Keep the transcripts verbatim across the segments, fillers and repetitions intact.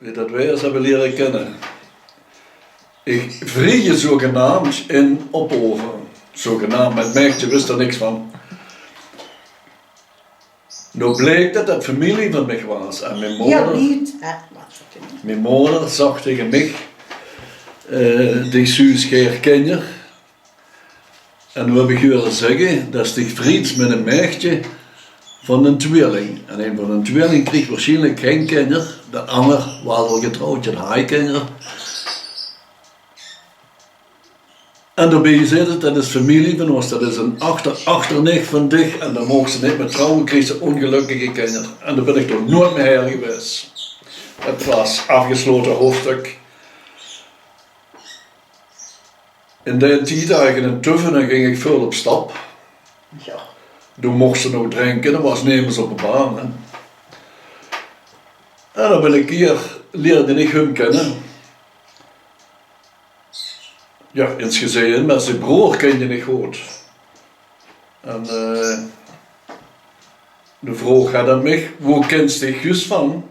wie dat weej ós hebbe liere kinne. Ich vriejde zogenaamd in Ophoven. Zogenaamd, 't maedje wis d'r niks van. Noe bleek dat dat femilie van mich waas. En mien moder, mien moder zag taege mich, eh, dich zuus gaer kinjer. En noe höb ich hure zègke, dat is dich vriends mit ein maedje van ein twieling. En ein van ein twieling krieg waarsjienlik gein kinjer, de anger waas al getrouwd, dae haaj kinjer. En daobie zit 't, dat is femilie van ós, dat is ein achter-achternich van dich en dao moogs se neet mit trouwe, kriegs se óngelökkige kinjer. En dao bin ich toch noeats mie haer gewaes. 't Waas aafgeslaote hoofdstuk. In dae tied, toen ich in Tuffe, dan ging ich väöl op stap. Jao. Doe mochs se nog drinke, dat waas nemes op de baan, hè. En dan bin ich hie, lierde ich häöm kinne. Jao, ins gezeen, mer zien broor kènde ich good. En, eh, de vraog haet aan mich: "Wo kins dich Guus van?"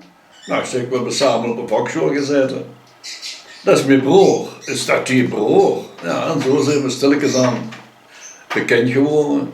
Noe, ich zèk: "We höbbe same op de vaksjool gezaete." "Dat is mien broor." "Is dat dien broor?" Jao, en zoe zeen we stillekes aan bekènd gewore.